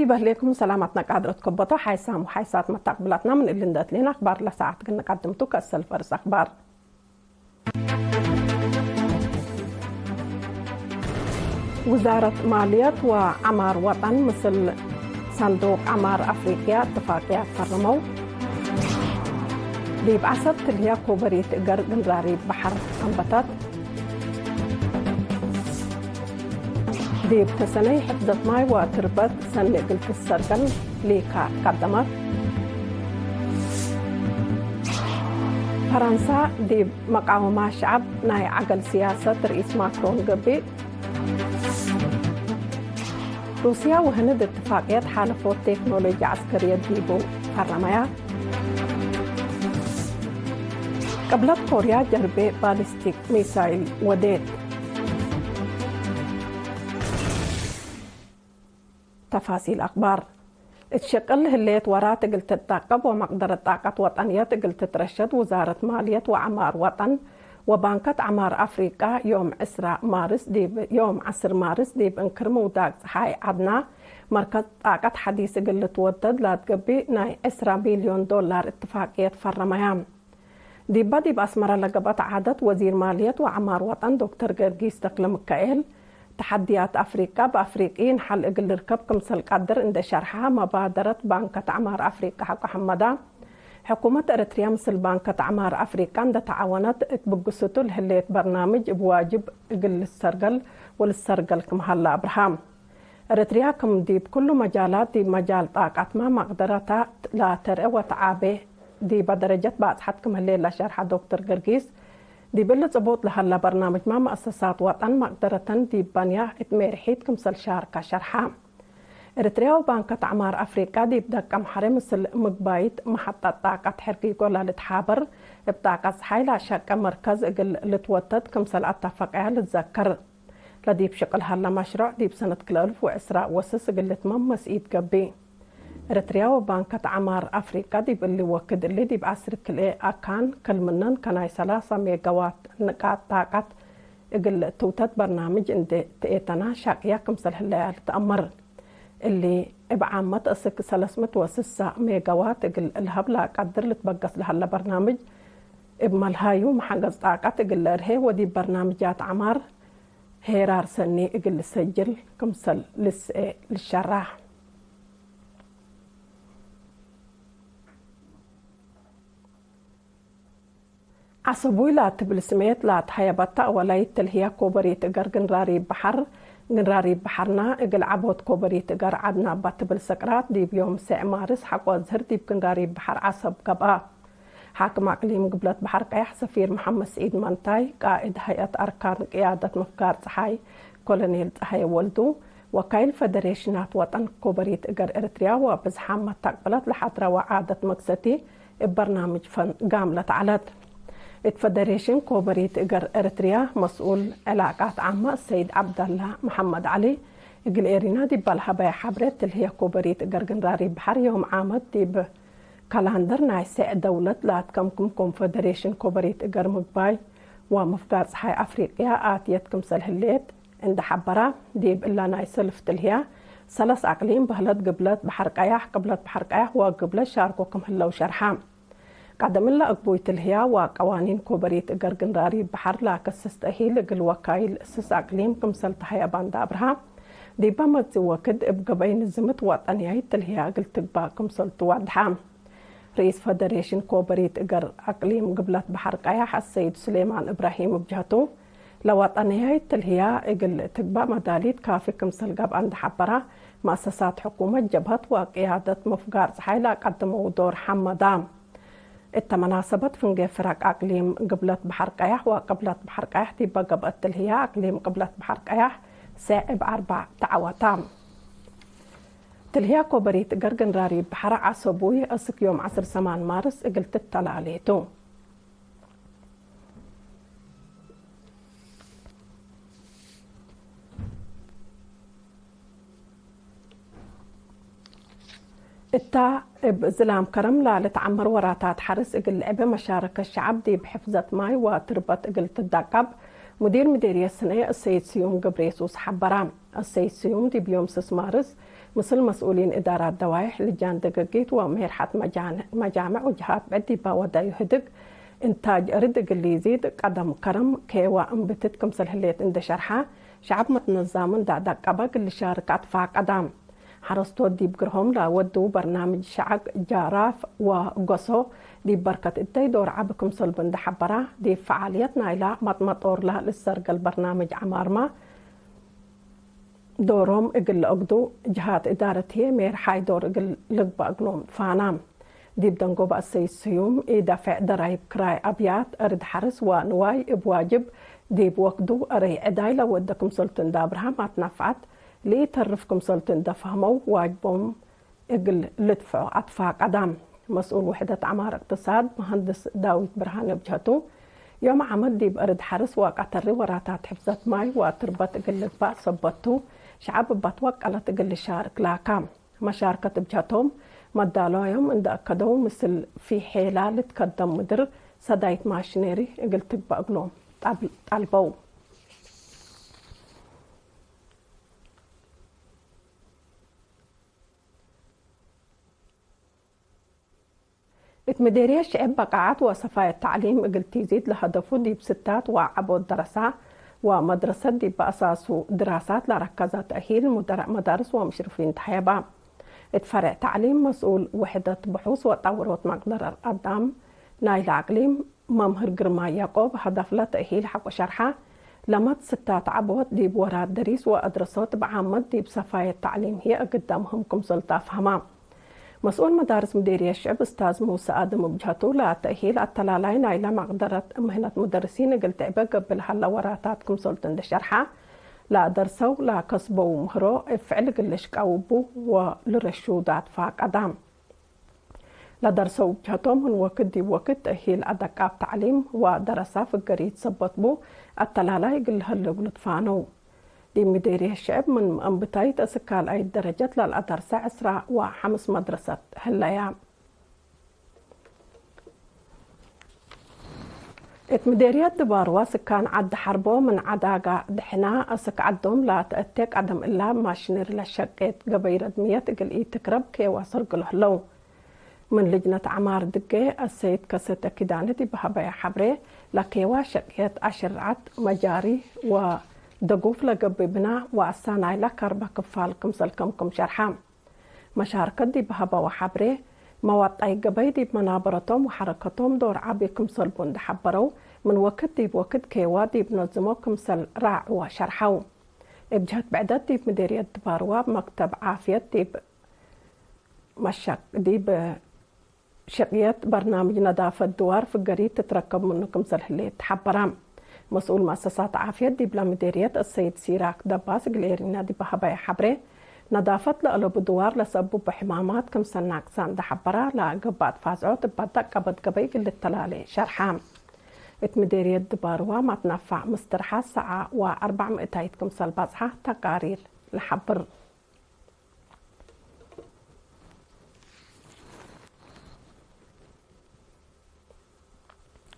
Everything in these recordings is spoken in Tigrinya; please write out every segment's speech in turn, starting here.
ይበህሌኩም ሰላማትና ቃድረት ከቦታ ሓይሳም ሓይሳት መታቅብላትና ምን እልንደት ሌና ኣኽባር ለሰዓት ግን ንቀድምቱ ከሰል ፈርስ ኣኽባር። ውዛረት ማልየት ወዓማር ወጠን ምስል ሳንዱቅ ዓማር ኣፍሪቅያ እትፋቅያ ፈርመው። ዲብ ዓሰብ ትልያ ኮበሪት እገር ግንራሪ ባሕር ኣንበታት። ዲብ ተሰነይ ሕፍዘት ማይ ወትርበት ሰኒ እግል ትሰርገል ሊካ ቀደመት። ፈረንሳ ዲብ መቃወማ ሸዓብ ናይ ዓገል ስያሰት ርኢስ ማክሮን ገቢእ። ሩስያ ወህንድ እትፋቅየት ሓለፎት ቴክኖሎጂ ዓስከርየት ዲቡ ፈረመያ። ቅብለት ኮርያ ጀርቤ ባሊስቲክ ሚሳይል ወዴት። ተፋሲል ኣኽባር። እት ሸቅል ህሌት ወራት እግል ትጣቀብ ወመቅደረት ጣቀት ወጠንየት እግል ትትረሸድ ውዛረት ማልየት ወዓማር ወጠን ወባንከት ዓማር ኣፍሪቃ ዮም ዕስራ ማርስ ዲብ ዮም ዓስር ማርስ ዲብ እንክር ምውዳቅ ፀሓይ ዓድና መርከዝ ጣቀት ሓዲስ እግል ልትወደድ ላትገቢ ናይ ዕስራ ሚልዮን ዶላር እትፋቅየት ፈረመያ። ዲባ ዲብ ኣስመራ ለገብአት ዓደት ወዚር ማልየት ወዓማር ወጠን ዶክተር ገርጊስ ተክለሚካኤል፣ ተሓድያት ኣፍሪቃ ብኣፍሪቂ ንሓል እግል ልርከብ ክምሰል ቃድር እንደ ሸርሓ፣ መባደረት ባንከት ዓማር ኣፍሪቃ ሓቆ ሐመዳ፣ ሕኩመት ኤረትርያ ምስል ባንከት ዓማር ኣፍሪቃ እንደ ተዓወነት እት ብግስቱ ለህሌት በርናምጅ እብ ዋጅብ እግል ልሰርገል ወልሰርገል ክም ሀላ ኣብርሃ። ኤረትርያ ክም ዲብ ኩሉ መጃላት ዲብ መጃል ጣቃትማ መቅደረታ ላተርአ ወተዓቤ ዲበ ደረጀት ባጽሓት ክም ህሌላ ሸርሓ ዶክተር ገርጊስ፣ ዲብ እሊ ጽቡጥ ለሀላ በርናምጅማ መአሰሳት ወጠን መቅደረተን ዲብ በንያ እት ሜርሒት ክምሰል ሻርካ ሸርሓ። ኤረትርያ ወባንከት ዓማር ኣፍሪቃ ዲብ ደቀምሐሬ ምስል ምግባይት መሐጣት ጣቃት ሕርጊ ጎላ ልትሓበር እብ ጣቃት ጸሓይ ላሸቀ መርከዝ እግል ልትወተድ ክምሰል ኣታፈቀያ ልትዘከር። ለዲብ ሽቅል ሀላ መሽሮዕ ዲብ ሰነት ክልተ እልፍ ወዕስራ ወስስ እግል ልትመም መስኢት ገቢ። ኤረትርያ ወባንከት ዓማር ኣፍሪቃ ዲብ እሊ ወክድ እሊ ዲብ ዓስር ክልኤ ኣካን ከልምነን ከናይ ሰላሳ ሜጋዋት ንቃጥ ጣቃት እግል ትውተት በርናምጅ እንዴ ተኤተና ሻቅያ ክምሰል ህለያ ልትአመር። እሊ እብ ዓመት እስክ ሰለስምት ወስሳ ሜጋዋት እግል ልሀብ ላቀድር ልትበገስ ለሀለ በርናምጅ እብ መልሃዩ መሓገዝ ጣቃት እግል ለእርሄ ወዲብ በርናምጃት ዓማር ሄራር ሰኒ እግል ልሰጅል ክምሰል ልስኤ ልሸራሕ። ዓሰቡይ ላትብል ስሜት ላትሃየበታ ወላይት ትልህያ ኮበሪት እገር ግንራሪ በሐር፣ ግንራሪ በሐርና እግል ዓቦት ኮበሪት እገር ዓድና እባ ትብል ሰቅራት ዲብ ዮም ሴዕ ማርስ ሐቆ ዝህር ዲብ ግንራሪ በሐር ዓሰብ ገብአ። ሓክም ኣቅሊም ግብለት በሐር ቀያሕ ሰፊር መሐመድ ስዒድ መንታይ፣ ቃእድ ሀይአት ኣርካን ቅያደት ምፍጋር ጸሓይ ኮሎኔል ጸሃየ ወልዱ፣ ወካይል ፈደሬሽናት ወጠን ኮበሪት እገር ኤርትርያ ወብዝሓም መታቅበላት ለሓድራ ወዓደት መግሰቲ እብ በርናምጅ ፈን ጋም ለተዓለት። እት ፈደሬሽን ኮበሪት እገር ኤርትርያ መስኡል ዕላቃት ዓማ ሰይድ ዓብዳላ መሐመድ ዓሊ እግል ኤሪና ዲባ ለሀበያ ሐብሬት ትልህየ ኮበሪት እገር ግንራሪ በሐር ዮም ዓመት ዲብ ካላንደር ናይ ሴዕ ደውለት ለአትከምክም ኮንፈደሬሽን ኮበሪት እገር ምግባይ ወምፍጋር ጸሓይ ኣፍሪቅያ ኣትየት ክምሰል ህሌት እንደ ሐበራ፣ ዲብ እላ ናይ ሰልፍ ትልህያ ሰለስ ኣቅሊም በህለት ግብለት በሐር ቀያሕ፣ ቅብለት በሐር ቀያሕ ወግብለት ሻርኮ ክም ህለው ሸርሓ። ቀደም እላ እግቡይ ትልህያ ወቀዋኒን ኮበሪት እገር ግንራሪ በሐር ላከስስ ተእሂል እግል ወካይል ስስ ኣቅሊም ክምሰል ተሀየባ እንደ ኣብርሃ፣ ዲባ መጽ ወክድ እብ ገበይ ንዝምት ወጠንያይ ትልህያ እግል ትግባእ ክምሰል ትዋድሓ። ርኢስ ፈደሬሽን ኮበሪት እገር ኣቅሊም ግብለት በሐር ቀያሕ ኣሰይድ ሱሌማን እብራሂም እብ ጀህቱ፣ ለወጠንያይ ትልህያ እግል ትግባእ መዳሊት ካፊ ክምሰል ገብአ እንደ ሐበራ፣ መአሰሳት ሕኩመት ጀብሀት ወቅያደት ምፍጋር ጸሓይ ለአቀድመው ዶር ሐመዳ። እተ መናሰበት ፍንጌ ፍረቅ ኣቅሊም ግብለት በሐር ቀያሕ ወቅብለት በሐር ቀያሕ ዲበ ገብአት ትልህያ ኣቅሊም ቅብለት በሐር ቀያሕ ሴዕ እብ አርባዕ ተዓወታ። ትልህያ ኮበሪት እገር ግንራሪ በሐር ዓሰቡይ እስክ ዮም ዓስር ሰማን ማርስ እግል ትተላሌቱ። እታ እብ ዝላም ከረም ላልትዓመር ወራታት ሐርስ እግል ልዕበ መሻረከት ሸዓብ ዲብ ሕፍዘት ማይ ወትርበት እግል ትዳቀብ ሙዲር ምዴርየት ስነ እሰይድ ስዩም ገብረየሱስ ሐበራ። እሰይድ ስዩም ዲብ ዮም ስስ ማርስ ምስል መስኡሊን እዳራት ደዋይሕ ልጃን ደገጊት ወሜርሓት መጃን-፣ መጃምዕ ወጅሃት ብዕድ ይባ ወዳዩ ህድግ እንታጅ ርድ እግል ይዚድ ቀደም ከረም ኬዋ እምብትት ክምሰል ህሌት እንደ ሸርሓ፣ ሸዓብ መትነዛምን ዳዕዳቀበ እግል ልሻርክ ኣትፋ ቀዳም። ሓረስቶት ዲብ ግርሆም ላወዱ በርናምጅ ሸዓግ ጃራፍ ወጎሶ ዲብ በርከት እተይ ዶር ዓቢ ክምሰል ብእንደ ሓበራ፣ ዲብ ፈዓልየት ናይላ መጥመጦርላ ልሰርገል በርናምጅ ዓማርማ፣ ዶሮም እግል ለአግዱ ጅሃት እዳረት ህዬ ሜር ሓይ ዶር እግል ልግባእ እግሎም ፋና። ዲብ ደንጎባ እሰይ ስዩም ኢዳፍዕ ደራይብ ክራይ ኣብያት እርድ ሓርስ ወንዋይ እብ ዋጅብ ዲብ ወክዱ እረይ ዕዳይ ለወደ ክምሰልቱ እንዳ ኣብርሃም ኣትናፍዓት ለኢተርፍ ክምሰልቱ እንደ ፈህመው ዋጅቦም እግል ልድፍዖ ኣትፋ ቀዳም። መስኡል ውሕደት ዓማር እቅትሳድ መሃንድስ ዳዊት ብርሃነ ብጀህቱ፣ ዮም ዓመት ዲብ እርድ ሓርስ ወቃተሪ ወራታት ሕፍዘት ማይ ወትርበት እግል ልግባእ ሰበቱ፣ ሸዓብ እባት ወቀለት እግል ልሻርክ ላካ። መሻርከት ብጀህቶም መዳለዋዮም እንደ ኣከደው፣ ምስል ፊ ሔላ ልትከደም ምድር ሰዳይት ማሽነሪ እግል ትግባእ እግሎም ጣብ-፣ ጣልበው። እት ምዴርየት ሽዕብ በቃዓት ወሰፋየት ተዕሊም እግል ቲዚድ ለሀደፉ ዲብ ስታት ወዐቦት ደረሳ ወመድረሰት ዲብ በአሳሱ ድራሳት ለረከዘ ተእሂል ሙደራእ መዳርስ ወምሽርፊን ተሀየባ። እት ፈሬዕ ተዕሊም መስኡል ውሕደት ብሑስ ወጣውሮት መቅደረት አዳም ናይለ አቅሊም መምህር ግርማይ ያቆብ፣ ሀዳፍለ ተእሂል ሐቆ ሸርሐ፣ ለመት ስታት ዐቦት ዲብ ወራት ደሪስ ወአድረሶት ብዓመት ዲብ ሰፋየት ተዕሊም ህዬ እግዳ ምህም ክምሰል ተ አፍሀማ። መስኡል መዳርስ ምዴርየት ሽዕብ እስታዝ ሙሰ አደም እብ ጀህቱ፣ ለተእሂል አተላላይ ናይለ መቅደረት ምህነት ሙደርሲን እግል ትዕበ ገብእ ለሀለ ወራታት ክምሰልቱ እንደ ሸርሐ፣ ለአደርሰው ለከስበው ምህሮ እብ ፍዕል እግል ልሽቀው እቡ ወልረሹ ዳትፋ ቀዳም። ለደርሰው እብ ጀህቶም ምን ወክድ ዲብ ወክድ ተእሂል አደቃብ ተዕሊም ወደረሳ ፍገሪት ሰበት ቡ፣ አተላላይ እግል ለሀለ እግሉ ትፋነው። ዲብ ምዴርየት ሽዕብ ምን አንብታይት እስክ ካልኣይት ደረጀት ለልአደርሰ ዕስራ ወሐምስ መድረሰት ህለያ። እት ምዴርየት ድባርዋ ስካን ዐዲ ሐርቦ ምን ዐዳጋ ድሕና እስክ ዐዶም ለተአቴ ቀደም እላ ማሽነሪ ለሸቄት ገበይ ረድምየት እግል ኢትክረብ ኬዋ ሰርግሎ ህለው። ምን ልጅነት ዐማር ድጌ አሰይድ ከሰተ ኪዳነ ዲብ ሀበያ ሐብሬ፣ ለኬዋ ሸቅየት አሽርዓት መጃሪ ወደጉፍ ለገብእ ብና ወአሳ ናይላ ካርባ ክፋል ክምሰል ከምኩም ሸርሐ። መሻርከት ዲብ ሀበዋ ሐብሬ፣ መዋጣይ ገበይ ዲብ መናበረቶም ወሐረከቶም ዶር ዐቢ ክምሰል ቡ እንደ ሐበረው፣ ምን ወክድ ዲብ ወክድ ኬዋ ዲብ ነዝሞ ክምሰል ረአዕወ ሸርሐው። እብ ጀህት ብዕደት ዲብ ምዴርየት ድባርዋ መክተብ ዓፍየት ዲብ መሸቅ ዲብ ሸቅየት በርናምጅ ነዳፈት ድዋር ፍገሪት ትትረከብ ምኑ ክምሰል ህሌት ተሐበራ። መስኡል መአሰሳት ዓፍየት ዲብለ ምዴርየት አሰይድ ሲራክ ደባስ እግል ኤሪና ዲብ ሀበያ ሐብሬ፣ ነዳፈት ለአለቡ ድዋር ለሰብቡ ሕማማት ክምሰል ናቅሳ እንደ ሐበራ፣ ለገብአት ፋዝዖት እብ አደቀበት ገበይ እግል ልተላሌ ሸርሐ። እት ምዴርየት ድባርዋ መትነፋዕ ምስትርሓ ሰዓ ወአርባዕ ምእታይት ክምሰል በጽሐ ተቃሪር ለሐብር።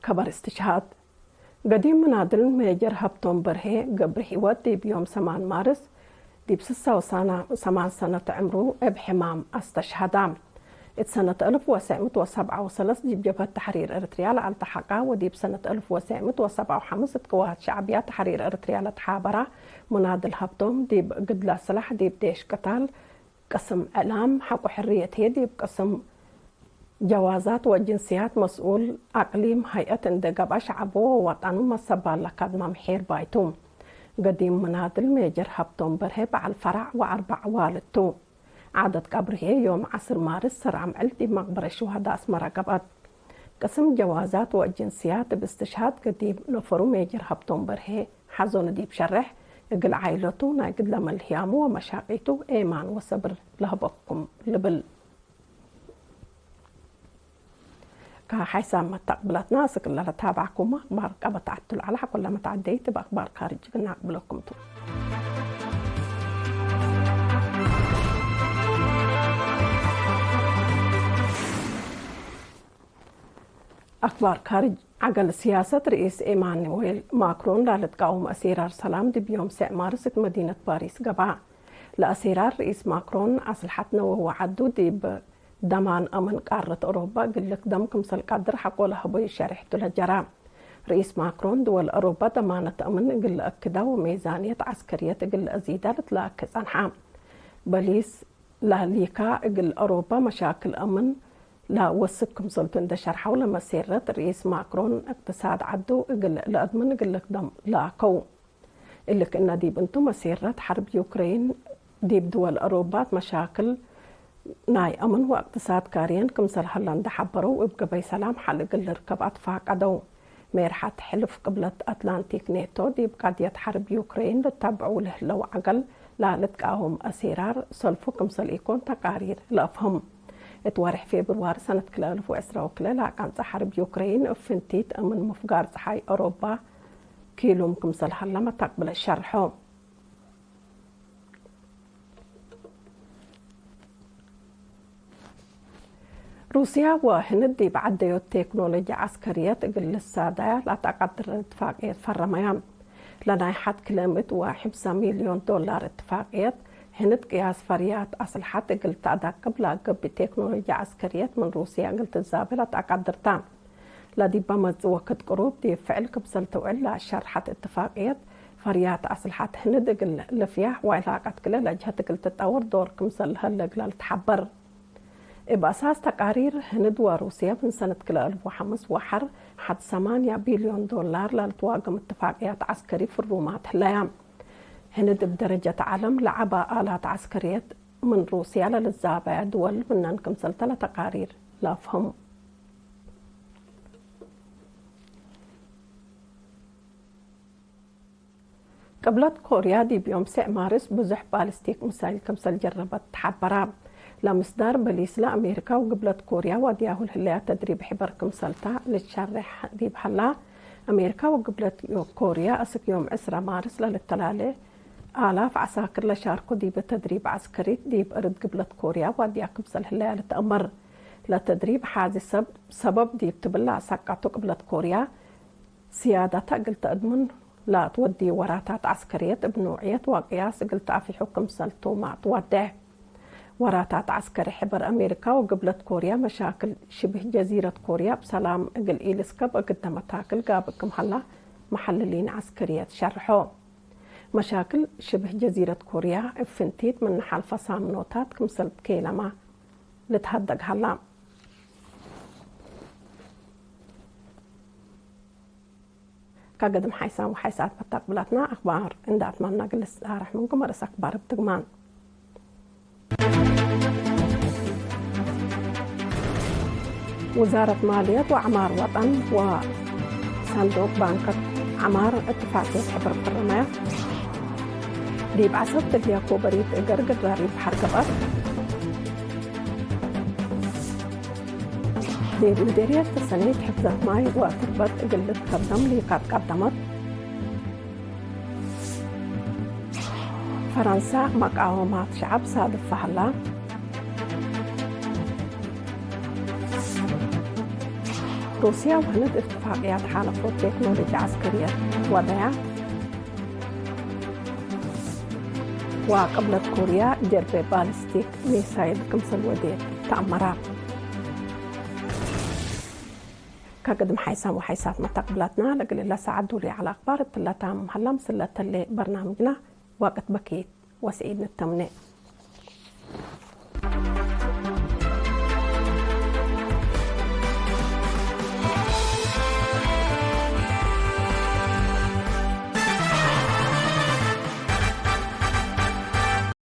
ከበር እስትሽሃድ ገዲም ምናድል ሜጀር ሃብቶም በርሄ ገብረ ህይወት ዲብ ዮም ሰማን ማርስ ዲብ ስሳ ወሳና-፣ ሰማን ሰነት ዕምሩ እብ ሕማም አስተሽሃዳ። እት ሰነት አልፍ ወሰዕ ምእት ወሰብዓ ወሰለስ ዲብ ጀብሀት ተሕሪር ኤረትርያ ለአልተሐቃ ወዲብ ሰነት አልፍ ወሰዕ ምእት ወሰብዓ ወሐምስ እት ቅዋት ሸዕብያ ተሕሪር ኤረትርያ ለተሓበራ ምናድል ሃብቶም ዲብ ግድላ ስላሕ ዲብ ዴሽ ቅታል ቅስም ዕላም ሐቆ ሕርየት ህዬ ዲብ ቅስም ጀዋዛት ወጅንስያት መስኡል አቅሊም ሀይአት እንደ ገብአ ሸዐቡ ወወጠኑ መሰባል ለካድማ ምሒር ባይቱ። ገዲም ምናድል ሜጀር ሃብቶም በርሄ በዓል ፈራዕ ወአርባዕ ዋልድ ቱ። ዓደት ቀብር ህዬ ዮም ዐስር ማርስ ሰር አምዕል ዲብ መቅበረት ሹሃዳ አስመራ ገብአት። ቅስም ጀዋዛት ወጅንስያት እብ እስትሽሃድ ገዲም ነፈሩ ሜጀር ሃብቶም በርሄ ሐዞኑ ዲብ ሸርሕ፣ እግል ዓይለቱ ናይ ግድለ መልህያሙ ወመሻቂቱ ኤማን ወሰብር ለህበኩም ልብል። ከሓይሳብ መተቅብለትና እስክ ለለታባዕኩም ኣኽባር ቀበት ዓቱ ለዓላ ኩለ መትዓደይት እብ ኣኽባር ካርጅ ክናቅብለኩም ቱ። ኣኽባር ካርጅ። ዓገል ስያሰት ርኢስ ኤማኑዌል ማክሮን ላልትቃወም አሲራር ሰላም ዲብ ዮም ሴዕ ማርስ እት መዲነት ፓሪስ ገብአ። ለአሲራር ርኢስ ማክሮን አስልሐት ነወ ወዐዱ ዲብ ደማን አምን ቃረት ኦሮባ እግል ልክደም ክምሰል ቀድር ሐቆ ለሀቦዩ ሸሬሕቱ ለጀራ። ርኢስ ማክሮን ድወል ኦሮባ ደማነት አምን እግል ለአክዳ ወሜዛንየት ዐስከርየት እግል ለአዚዳ ልትለአክ ጸንሓ። በሊስ ላሊካ እግል ኦሮባ መሻክል አምን ለወስክ ክምሰልቱ እንደ ሸርሐው ለመሴረት ርኢስ ማክሮን እቅትሳድ ዐዱ እግል ለአድምን እግል ልክደም ለአከው። እልክ እነ ዲብ እንቱ መሴረት ሐርብ ዩክሬን ዲብ ድወል አሮባት መሻክል ናይ አምን ወእቅትሳድ ካርየን ክምሰል ሀለ እንደ ሐበረው እብ ገበይ ሰላም ሐል እግል ልርከብ አትፋቀደው። ሜርሐት ሕልፍ ቅብለት አትላንቲክ ኔቶ ዲብ ቀድየት ሐርብ ዩክሬን ልታብዕው ለህለው ዐገል ላልትቃወም አሲራር ሰልፉ ክምሰል ኢኮን ተቃሪር ለአፍህም። እት ወርሕ ፌብርዋሪ ሰነት ክልተ አልፍ ወዕስራ ወክልተ ለአቃንጸ ሐርብ ዩክሬን እብ ፍንቲት እምን ምፍጋር ጸሓይ አውሮባ ኪሉም ክምሰል ሀለ መታቅብለ ሸርሖ። ሩስያ ወህንድ ዲብ ዐደዮት ቴክኖሎጂ ዐስከርየት እግል ልሳዳያ ላተአቃድር እትፋቅየት ፈረመያ። ለናይ ሐድ ክልኤ ምእት ወሐምሳ ሚልዮን ዶላር እትፋቅየት፣ ህንድ ቅያስ ፈርያት አስልሐት እግል ተአዳቅብ ለአገብእ ቴክኖሎጂ ዐስከርየት ምን ሩስያ እግል ትዛቤ ላተአቃድርታ። ለዲበ መጽእ ወክድ ቅሩብ ዲብ ፍዕል ክምሰል ትውዕል ለአሸርሐት እትፋቅየት፣ ፈርያት አስልሐት ህንድ እግል ልፍያሕ ወዕላቀት ክልኤ ለጅሀት እግል ትጠውር ዶር ክምሰል ለሀለ እግለ ልትሐበር። እብ አሳስ ተቃሪር፣ ህንድ ወሩስየ ምን ሰነት ክልኤ አልፍ ወሐምስ ወሐር ሐድ ሰማንያ ቢልዮን ዶላር ለልትዋገም እትፋቅያት ዐስከሪ ፍሩማት ህለያ። ህንድ እብ ደረጀት ዐለም ለዐበ አላት ዐስከርየት ምን ሩስያ ለልዛበያ ድወል ምነን ክምሰልተ ለተቃሪር ለአፍህም። ቅብለት ኮርያ ዲብ ዮም ሴዕ ማርስ ብዙሕ ባሊስቲክ ሚሳይል ክምሰል ጀረበት ተሓበራ። ለምስዳር በሊስለ አሜሪካ ወግብለት ኮርያ ዋድያሁ ለህለያ ተድሪብ ሕበር ክምሰልታ ልትሸሬሕ ዲብ ሀላ፣ አሜሪካ ወግብለት ኮርያ አስክ ዮም ዕስራ ማርስ ለልተላሌ አላፍ ዐሳክር ለሻርኮ ዲበ ተድሪብ ዐስከሪት ዲብ እርድ ግብለት ኮርያ ዋድያ ክምሰል ህለያ ልትአመር። ለተድሪብ ሓዚ ሰብ ሰበብ ዲብ ትብል ለአሳቃቶ ቅብለት ኮርያ፣ ስያዳታ እግል ተአድምን ለአትወድዩ ወራታት ዐስከርየት እብ ኖዕየት ወቅያስ እግል ተአፊሑ ክምሰልቱ ማዕት ዋዴሕ። ወራታት ዐስከሪ ሕበር አሜሪካ ወግብለት ኮርያ መሻክል ሽብህ ጀዚረት ኮርያ እብ ሰላም እግል ኢልስከብ እግደ መታክል ጋብእ ክም ሀላ መሐልሊን ዐስከርየት ሸርሖ። መሻክል ሽብህ ጀዚረት ኮርያ እብ ፍንቲት ምን ሓልፈ ሳምኖታት ክምሰል ኬለማ ልትሀደግ ሀላ። ከገድም ሓይሳም ወሓይሳት መታቅብላትና አኽባር እንዳ አትማምና ግልስ ዳራሕ ምንኩም ርእስ አክባር ብትግማን። ውዛረት ማልየት ወዐማር ወጠን ወሰንዱቅ ባንክ ዐማር እትፋቅየት ሕብር ፈረመያ። ዲብ ዐሰብ ትልያ ኮበሪት እገር ግድራሪ በሐር ገበር። ዲብ ምዲርየት ተሰኒት ሕፍዘት ማይ ወትርበት እግል ልትከደም ሊካት ቀደመት። ፈረንሳ መቃወማት ሸዐብ ሳድፍ ሀላ። ሩስያ ወህንድ እትፋቅያት ሓለፎት ቴክኖሎጂ ዐስከርየት ወደያ። ወቅብለት ኮርያ ጀርቤ ባሊስቲክ ሚሳይል ክምሰል ወዴት ተአመራ። ከቅድም ሓይሳም ወሓይሳት መታቅብላትና ለግልለ ሰዓት ዱሊ ዐለ አክባር እትለታም ሀላ ምስለተሌ በርናምጅና ወቅት በኪት ወስዒድ ንተምኔ።